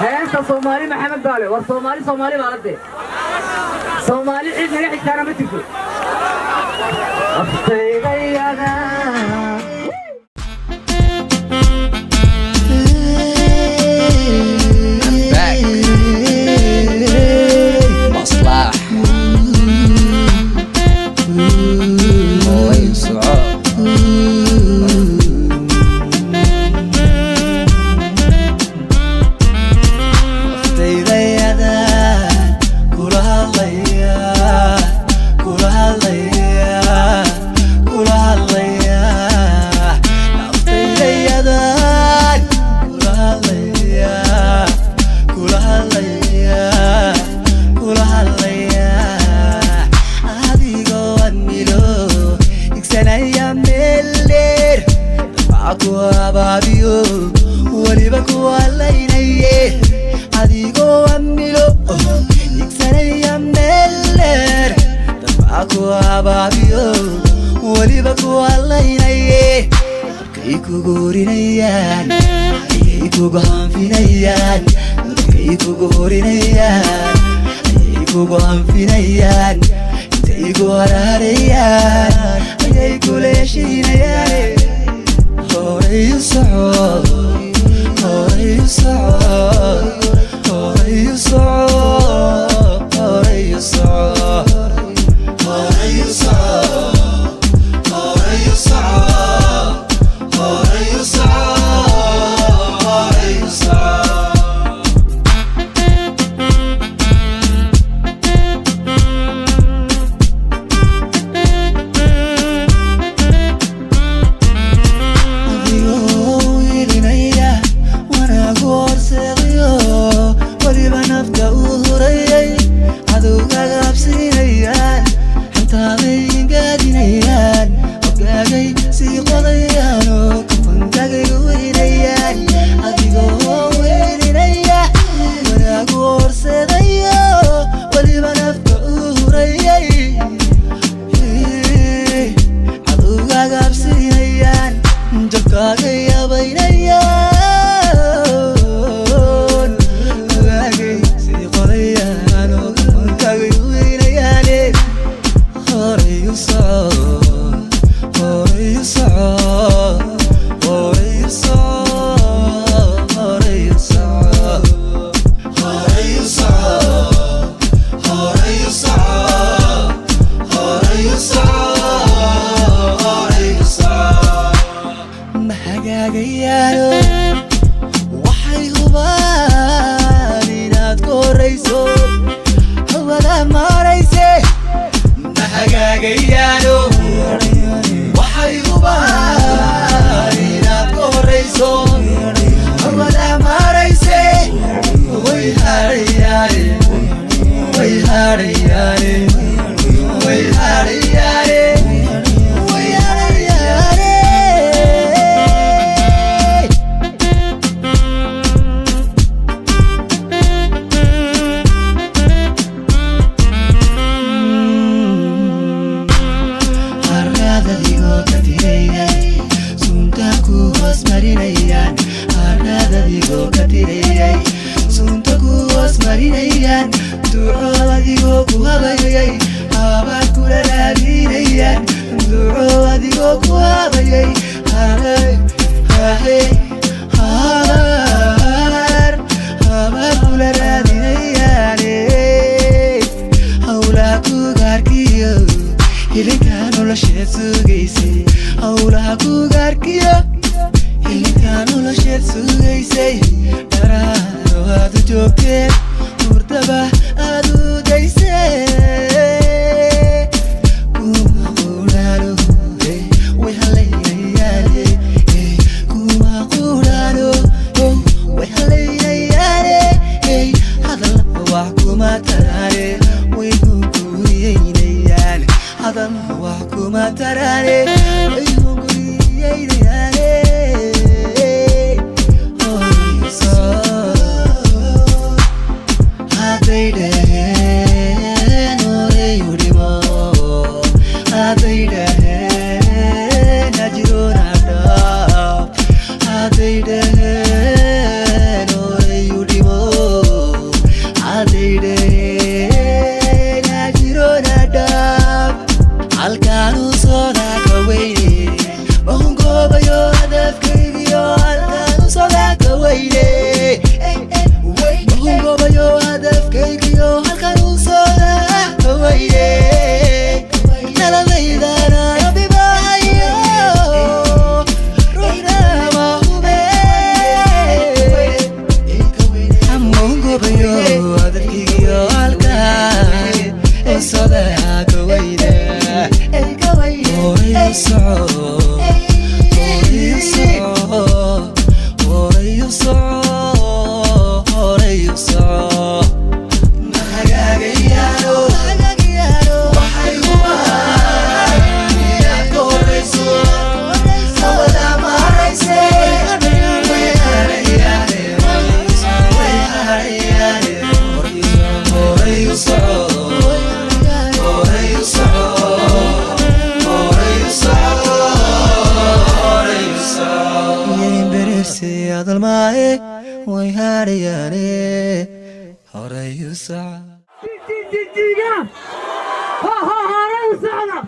Heesta Soomaali Maxamed baale. War Soomaali, Soomaali baa la dee. Soomaali cid naga xigtaana ma jirto. Aftaydayada. I'm back. Maslax. Horay soco. Aftaydayadaan kula hadlaya, kula hadlaya, kula hadlaya. Aftaydayadaan kula hadlaya, kula hadlaya, kula hadlaya. Adigoo admiro igsanaya meel dheer, dabca ku abaabiyo, weliba ku halaynaye. Adigoo amilo igsanaya meel dheer, dabca ku abaabiyo, weliba ku halaynaye. Dabkay kugu horinayaan, ayay kugu hanfinayaan. Dabkay kugu horinayaan, ayay kugu hanfinayaan. Intay ku haraarayaan, ayay kula heshiinayaan. Horay u soco, horay u soco, horay u soco, horay u soco, horay u soco, horay u soco, horay u soco, horay u soco. Adigoo ilinaya wanaagu horseedayo, weliba nafta uu hurayay, cadowgaaga absinayaan, xantaaday ingaadinayaan, hoggaagay sii qodayaan oo kafankaagay weynayaan. Adigoo welinaya wanaagu horseedayo, weliba nafta uu hurayay, cadowgaaga absinayaan, jabkaaga yabaynayaan, ogaagay sii qorayaan oo kafankaagay weynayaane. Horay u soco, horay u soco, horay u soco, horay u soco, horay u soco, horay u soco, horay u soco, horay u soco. Ma hagaagayaano, waxay hubaan inaad ku horayso hawada maarayse. Ma hagaagayaano, waxay hubaan inaad ku horayso hawada maarayse. Way harayaane, way harayaane, way harayaane, way harayaane. Harraadadigoo ka tirayay, sunta ku hoos marinayaan. Harraadadigoo ka tirayay, sunta ku hoos marinayaan. Duco adigoo ku habayay, habaad kula raadinayaan. Duco adigoo ku habayay, hahay hahay, habaar habaad kula raadinayaan. Howlaha kugaarkiyo hilinka nolosheed sugaysay, howlaha kugaarkiyo hilinka nolosheed sugaysay. Dharaaro aad u joogteen, hurdaba aad u daysay. Kuma qowlaalo way halaynayaan. Hubayo hadafkigiyo halkaa u socda kawayda. Horay u soco, horay u soco, horay u soco, horay u soco. Ma hagaagayaano waxay hubaan inaad ka horayso hawada maarayse. Way harayaane, way harayaane. Horay u soco, horay u soco, horay u soco, horay u soco. Yahin hadalmaaye, way harayaane, horay u soco. Jijiga ho ho, hore u socda.